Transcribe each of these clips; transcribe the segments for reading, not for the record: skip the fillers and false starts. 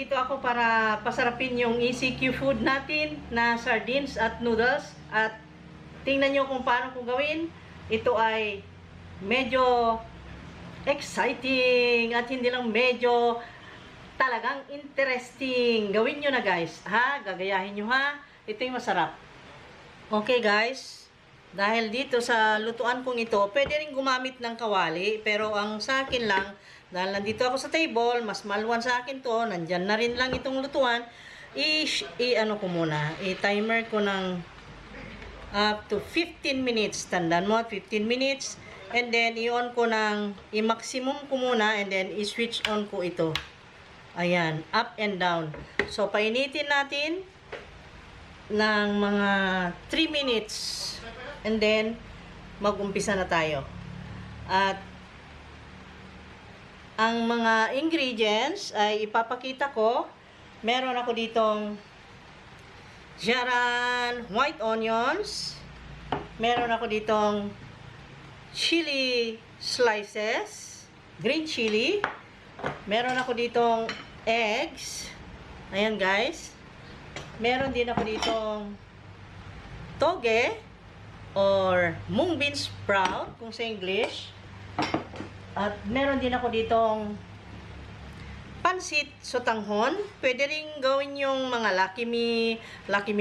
nandito ako para pasarapin yung ECQ food natin na sardines at noodles. At tingnan nyo kung paano ko gawin. Ito ay medyo exciting at hindi lang medyo talagang interesting. Gawin nyo na guys. Ha? Gagayahin nyo ha. Ito yung masarap. Okay guys. Dahil dito sa lutuan kong ito, pwede rin gumamit ng kawali. Pero ang sa akin lang, dahil nandito ako sa table, mas maluwan sa akin to, nandyan na rin lang itong lutuan, ano ko muna, i-timer ko ng up to 15 minutes. Tandaan mo, 15 minutes. And then, i-on ko ng, i-maximum ko muna, and then, i-switch on ko ito. Ayan, up and down. So, painitin natin ng mga 3 minutes. And then, mag-umpisa na tayo. At, ang mga ingredients ay ipapakita ko. Meron ako ditong jaran white onions. Meron ako ditong chili slices, green chili. Meron ako ditong eggs. Ayan guys. Meron din ako ditong toge or mung bean sprout kung sa English. At meron din ako ditong pansit sotanghon. Pwede rin gawin yung mga Lucky Me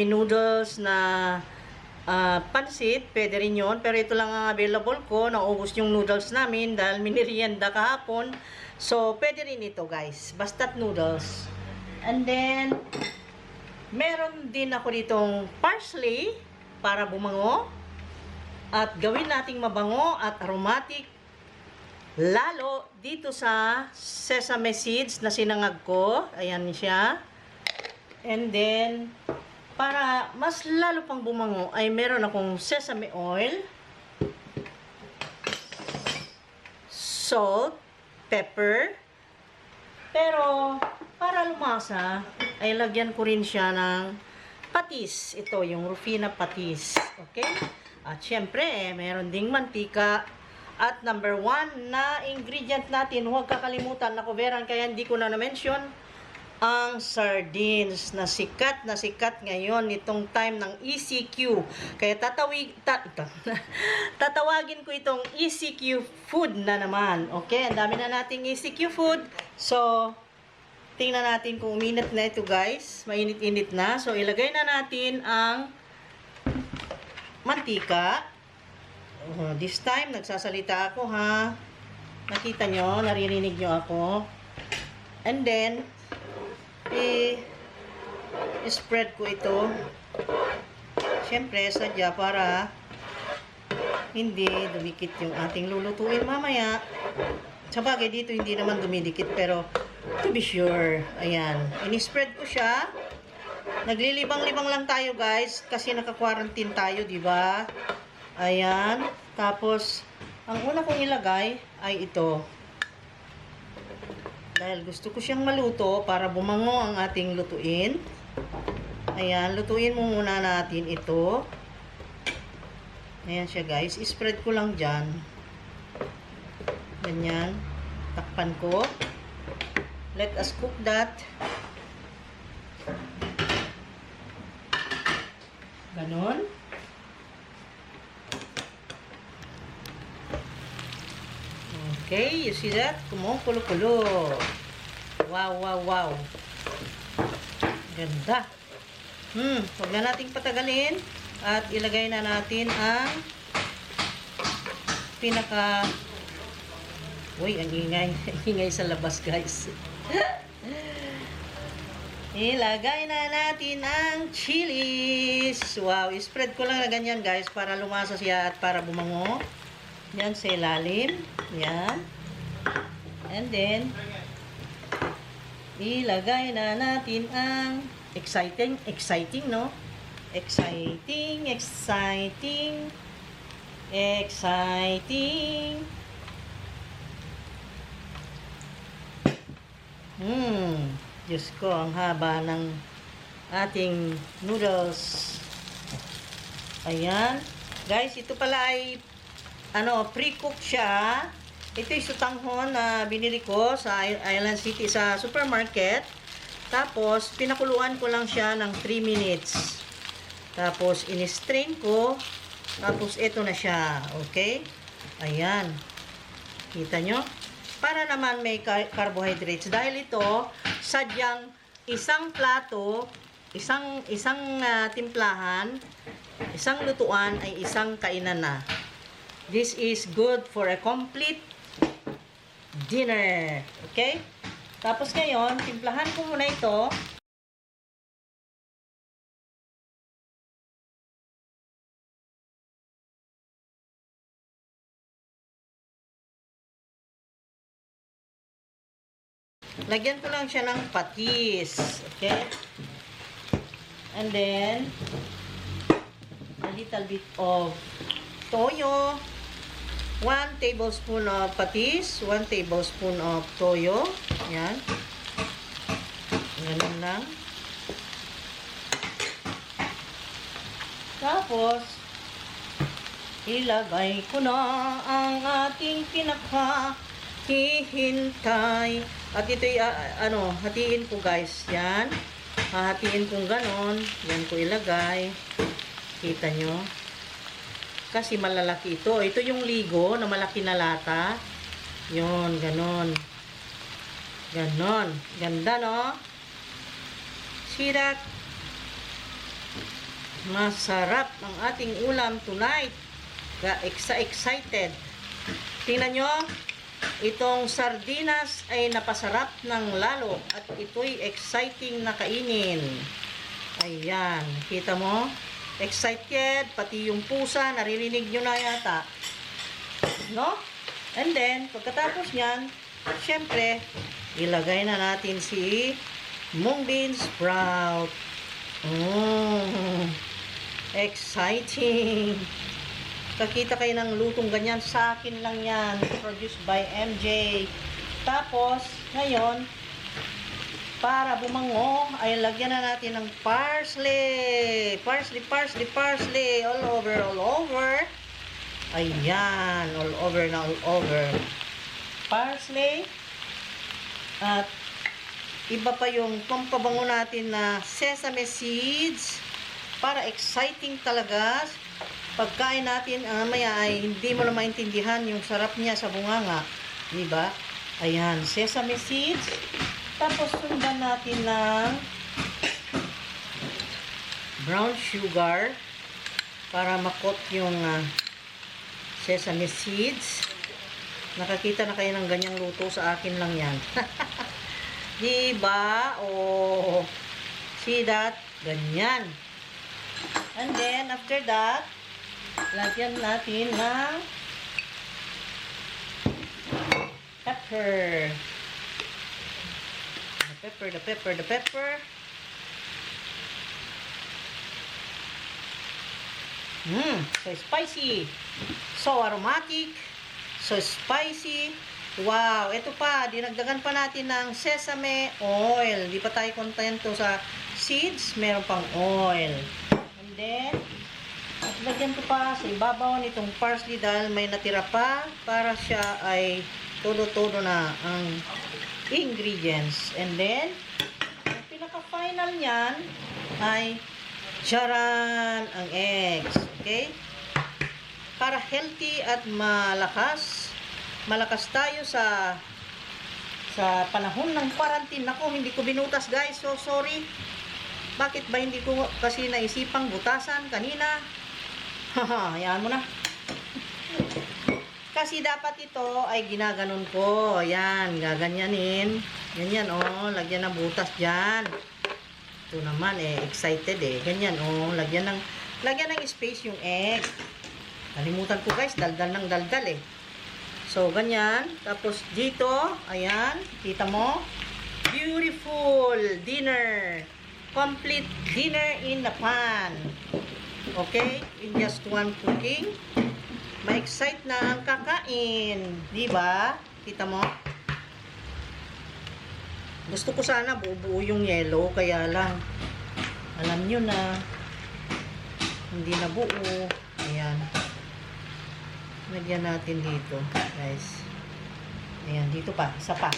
noodles na pansit. Pwede rin yun. Pero ito lang ang available ko. Naubos yung noodles namin dahil minirienda kahapon. So, pwede rin ito guys. Basta't noodles. And then, meron din ako ditong parsley para bumango. At gawin nating mabango at aromatic. Lalo dito sa sesame seeds na sinangag ko. Ayan siya. And then, para mas lalo pang bumango, ay meron akong sesame oil, salt, pepper. Pero, para lumasa, ay lagyan ko rin siya ng patis. Ito, yung Rufina patis. Okay? At syempre, meron ding mantika. At number 1 na ingredient natin, huwag kakalimutan na coveran, kaya hindi ko na na-mention, ang sardines na sikat ngayon nitong time ng ECQ. Kaya tatawagin ko itong ECQ food na naman. Okay, ang dami na nating ECQ food. So, tingnan natin kung uminit na ito guys. Mainit-init na. So, ilagay na natin ang mantika. This time, nagsasalita ako ha. Nakita nyo, naririnig nyo ako. And then, i-spread ko ito. Siyempre, sadya para hindi dumikit yung ating lulutuin mamaya. Sabagay, dito hindi naman dumidikit, pero to be sure, ayan. In-spread ko siya. Naglilibang-libang lang tayo guys, kasi naka-quarantine tayo, di ba? Ayan. Tapos, ang una kong ilagay ay ito. Dahil gusto ko siyang maluto para bumango ang ating lutuin. Ayan. Lutuin mo muna natin ito. Ayan siya guys. I-spread ko lang dyan. Ganyan. Takpan ko. Let us cook that. Ganon. Okay, you see that? Kumukulo-kulo. Wow, wow, wow. Ganda. Huwag na nating patagalin. At ilagay na natin ang pinaka... Uy, ang ingay. Ingay sa labas, guys. Ilagay na natin ang chilies. Wow, spread ko lang na ganyan, guys, para lumasa siya at para bumango. Yan sa ilalim. Yan. And then, ilagay na natin ang exciting, no? Exciting. Diyos ko, ang haba ng ating noodles. Ayan. Guys, ito pala ay pre-cook siya. Ito yung sotanghon na binili ko sa Island City sa supermarket. Tapos, pinakuluan ko lang siya ng 3 minutes. Tapos, in-strain ko. Tapos, ito na siya. Okay? Ayan. Kita nyo? Para naman may carbohydrates. Dahil ito, sadyang isang plato, isang timplahan, isang lutuan ay isang kainan na. This is good for a complete dinner. Okay? Tapos ngayon, timplahan ko muna ito. Lagyan ko lang siya ng patis. Okay? And then, a little bit of toyo. 1 tablespoon of patis. 1 tablespoon of toyo. Yan. Ganun lang. Tapos, ilagay ko na ang ating hihintay. At ito'y, hatiin ko guys. Yan. Hahatiin kong ganon. Yan ko ilagay. Kita nyo? Kasi malalaki ito. Ito yung ligo na malaki na lata. Yun, ganon. Ganon. Ganda, no? See that? Masarap ang ating ulam tonight. Excited. Tingnan nyo. Itong sardinas ay napasarap ng lalo at ito'y exciting na kainin. Ayan, kita mo? Excited, pati yung pusa, naririnig nyo na yata. No? And then, pagkatapos nyan, syempre, ilagay na natin si mung bean sprout. Exciting! Kakita kayo ng lutong ganyan, sa akin lang yan. Produced by MJ. Tapos, ngayon, para bumango, ay lagyan na natin ng parsley. Parsley. All over. Ayan, all over. Parsley. At, iba pa yung pampabango natin na sesame seeds. Para exciting talaga. Pagkain natin, maya ay hindi mo na maintindihan yung sarap niya sa bunganga. Diba? Ayan, sesame seeds. Tapos sundan natin ng brown sugar para makot yung sesame seeds. Nakakita na kayo ng ganyang luto, sa akin lang yan. Diba? Oh, see that? Ganyan. And then, after that, lagyan natin ng pepper. The pepper. So spicy. So aromatic. So spicy. Wow, ito pa, dinagdagan pa natin ng sesame oil. Di pa tayo kontento sa seeds, meron pang oil. And then, at lagyan ko pa sa ibabaw nitong parsley dahil may natira pa para siya ay todo-todo na ang ingredients. And then, ang pinaka-final niyan ay charan, ang eggs. Okay? Para healthy at malakas tayo sa panahon ng quarantine. Ako, hindi ko binutas guys. So, sorry. Bakit ba hindi ko kasi naisipang butasan kanina? Haha, hayaan mo na. Kasi dapat ito ay ginaganon ko. Ayan, gaganyanin. Ganyan, oh. Lagyan ng butas dyan. Ito naman, excited Ganyan, oh. Lagyan ng space yung egg. Nalimutan ko guys, daldal ng daldal So, ganyan. Tapos, dito, ayan. Kita mo? Beautiful dinner. Complete dinner in the pan. Okay? In just one cooking. Ma-excite na ang kakain. Diba? Kita mo? Gusto ko sana buo-buo yung yellow. Kaya lang, alam nyo na, hindi na buo. Ayan. Lagyan natin dito, guys. Ayan, dito pa. Isa pa.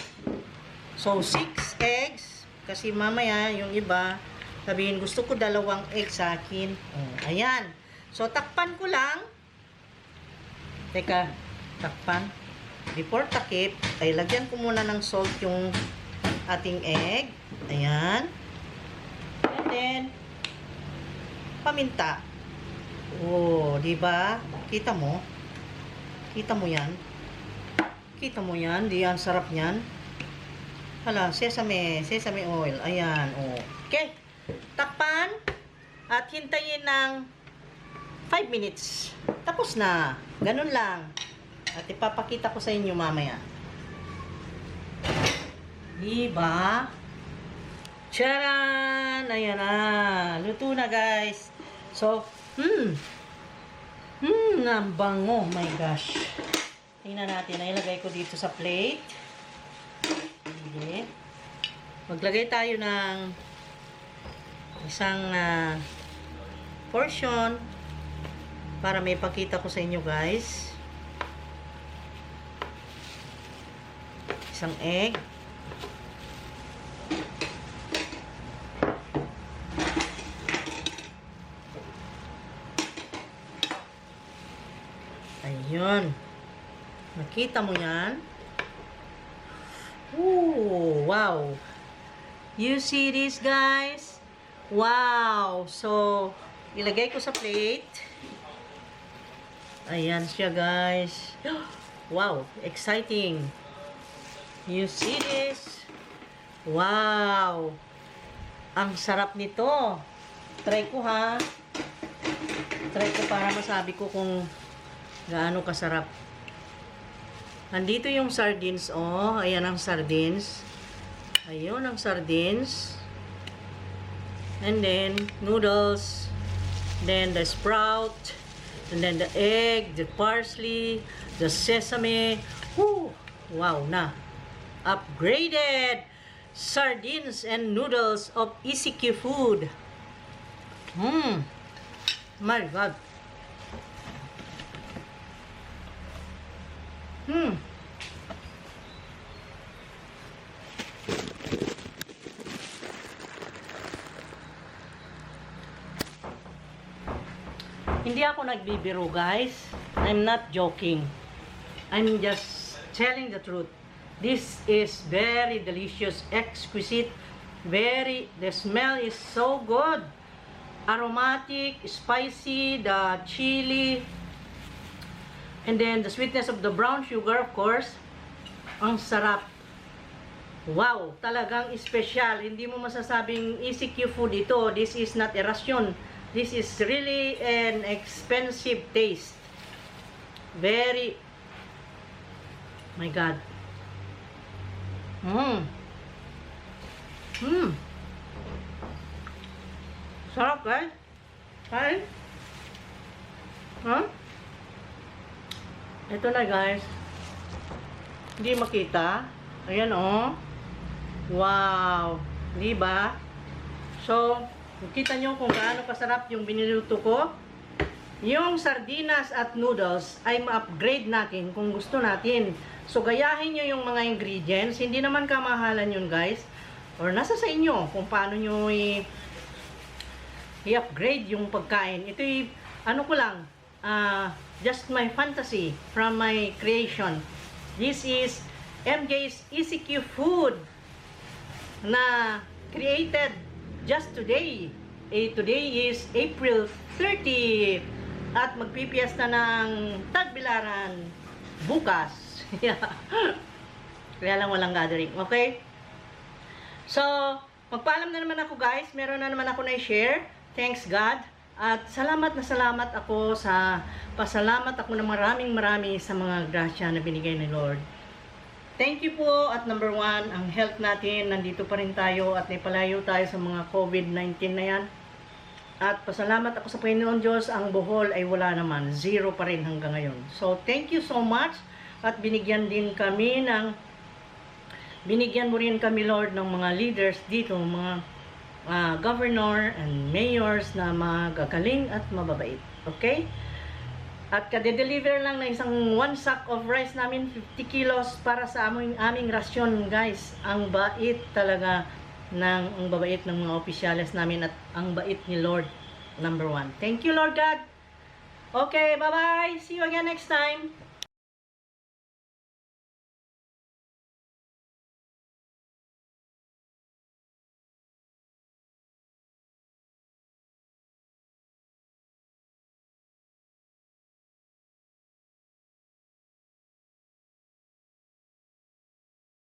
So, 6 eggs. Kasi mamaya, yung iba, sabihin, gusto ko 2 egg sa akin. Ayan. So, takpan ko lang. Teka, takpan. Before takip, ay lagyan ko muna ng salt yung ating egg. Ayan. And then, paminta. Oh, di ba? Kita mo? Kita mo yan? Kita mo yan? Di yan, sarap niyan. Hala, sesame oil. Ayan, oh. Okay. Takpan at hintayin ng 5 minutes. Tapos na. Ganun lang. At ipapakita ko sa inyo mamaya. Diba? Charan! Ayan na. Luto na, guys. So, ang bango. My gosh. Tingnan natin. Ilagay ko dito sa plate. Okay. Maglagay tayo ng isang portion para may pakita ko sa inyo, guys. Isang egg. Ayun. Nakita mo yan? Ooh, wow. You see this, guys? Wow. So, ilagay ko sa plate. Ayan siya, guys. Wow, exciting. You see this? Wow. Ang sarap nito. Try ko, ha. Try ko para masabi ko kung gaano kasarap. Nandito yung sardines, oh. Ayan ang sardines. Ayun ang sardines. And then, noodles. Then, the sprout. And then, the egg, the parsley, the sesame. Woo! Wow na. Upgraded sardines and noodles of ECQ food. My God. Hindi ako nagbibiro, guys. I'm not joking. I'm just telling the truth. This is very delicious, exquisite. The smell is so good. Aromatic, spicy, the chili, and then the sweetness of the brown sugar, of course. Ang sarap. Wow, talagang espesyal. Hindi mo masasabing ECQ food ito. This is not a ration. This is really an expensive taste. Very, my God. Sarap, guys. Kain. Ito na, guys. Hindi makita. Ayan, oh. Wow. Diba? So, kita nyo kung gaano kasarap yung biniluto ko. Yung sardinas at noodles ay ma-upgrade natin kung gusto natin. So, gayahin nyo yung mga ingredients. Hindi naman kamahalan yun, guys. Or nasa sa inyo kung paano nyo i-upgrade yung pagkain. Ito ano ko lang, just my fantasy from my creation. This is MJ's ECQ food na created just today. Today is April 30 at magpipiesta ng Tagbilaran bukas. Kaya lang walang gathering. Okay? So, magpaalam na naman ako, guys. Meron na naman ako na-share. Thanks God. At salamat ako pasalamat ako ng maraming sa mga grasya na binigay ni Lord. Thank you po. At number 1, ang health natin, nandito pa rin tayo at naipalayo tayo sa mga COVID-19 na yan. At pasalamat ako sa Panginoon Diyos, ang Bohol ay wala naman. 0 pa rin hanggang ngayon. So, thank you so much. At binigyan mo rin kami, Lord, ng mga leaders dito, mga governor and mayors na magagaling at mababait. Okay? At kade-deliver lang na isang 1 sack of rice namin, 50 kilos para sa aming rasyon, guys. Ang bait talaga ng ang babait ng mga opisyalis namin at ang bait ni Lord number 1. Thank you, Lord God. Okay, bye-bye. See you again next time.